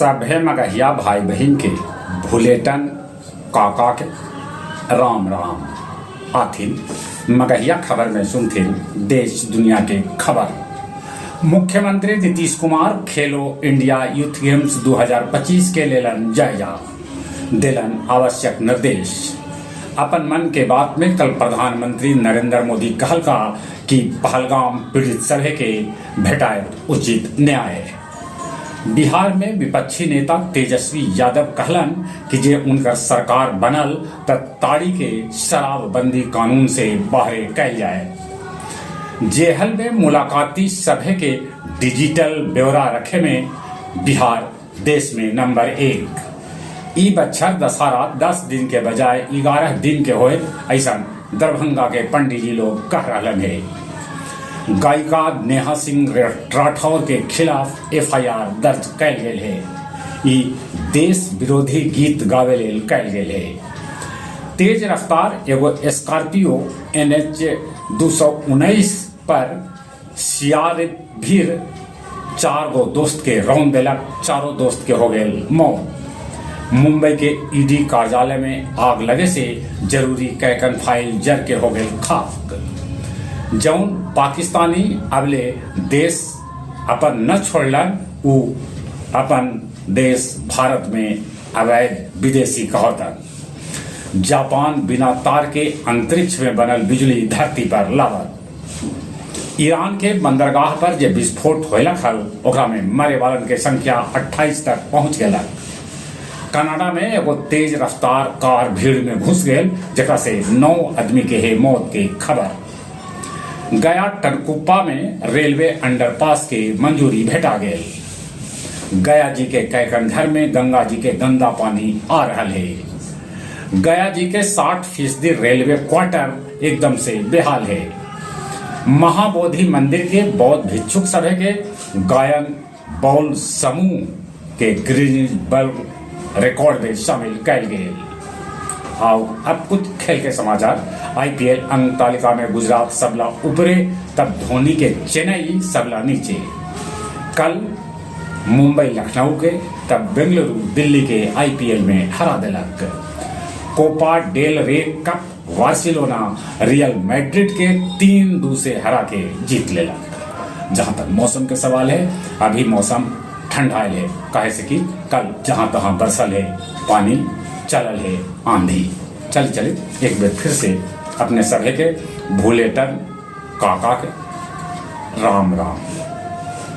सभे मगहिया भाई बहिन के भुलेटन काका के राम राम। आथिन मगहिया खबर में सुनथिन देश दुनिया के खबर। मुख्यमंत्री नीतीश कुमार खेलो इंडिया यूथ गेम्स 2025 के लेलन जायजा, देलन आवश्यक निर्देश। अपन मन के बात में कल प्रधानमंत्री नरेंद्र मोदी कहलका कि पहलगाम पीड़ित सभे के भेटायत उचित न्याय। बिहार में विपक्षी नेता तेजस्वी यादव कहलन कि जे उनकर सरकार बनल त ताड़ी के शराबबंदी कानून से बाहरे कैल जाए। जेहल में मुलाकाती सभे के डिजिटल ब्यौरा रखे में बिहार देश में नंबर एक। ई बच्छर दशहरा 10 दिन के बजाय 11 दिन के होयत, अइसन दरभंगा के पंडीजी लोग कह रहलन हे। गायिका नेहा सिंह राठौर के खिलाफ एफआईआर दर्ज कैल गेल हे। ई देश विरोधी गीत गावे लेल कैल गेल हे। तेज रफ्तार एगो स्कॉर्पियो एनएच 219 पर सियार भीर 4 गो दोस्त के रौंद देलक, चारों दोस्त के हो गेल मौत। मुंबई के ईडी कार्यालय में आग लगे से जरूरी कैकन फाइल जर के हो गेल खाक। जौन पाकिस्तानी अबले देश अपन न छोड़लन, उ अपन देश भारत में अवैध विदेशी कहतन। जापान बिना तार के अंतरिक्ष में बनल बिजली धरती पर लावत। ईरान के बंदरगाह पर जे विस्फोट होयलक हल, ओकरा में मरे वालन के संख्या 28 तक पहुंच गेलक। कनाडा में एगो तेज रफ्तार कार भीड़ में घुस गेल, जेकरा से 9 आदमी के हे मौत के खबर। गया टनकुप्पा में रेलवे अंडरपास के मंजूरी भेटा गेल। गया जी के कैकन घर में गंगा जी के गंदा पानी आ रहा है। गया जी के 60% रेलवे क्वार्टर एकदम से बेहाल है। महाबोधि मंदिर के बौद्ध भिक्षुक सभा के गायन बौल समूह के गिनीज वर्ल्ड रिकॉर्ड में शामिल कैल गेल। आओ अब कुछ खेल के समाचार। आईपीएल अंक तालिका में गुजरात सबला ऊपरे, तब धोनी के चेन्नई सबला नीचे। कल मुंबई लखनऊ के, तब बेंगलुरु दिल्ली के आईपीएल में हरा दिलक। कोपा डेल रे कप बार्सिलोना रियल मैड्रिड के 3-2 से हरा के जीत लेलक। जहां तक मौसम के सवाल है, अभी मौसम ठंडायल है, काहे से कि कल जहां तहां बरसल है पानी, चलल है आंधी। चल चलित एक बार फिर से अपने सभे के भूलेटन काका के राम राम।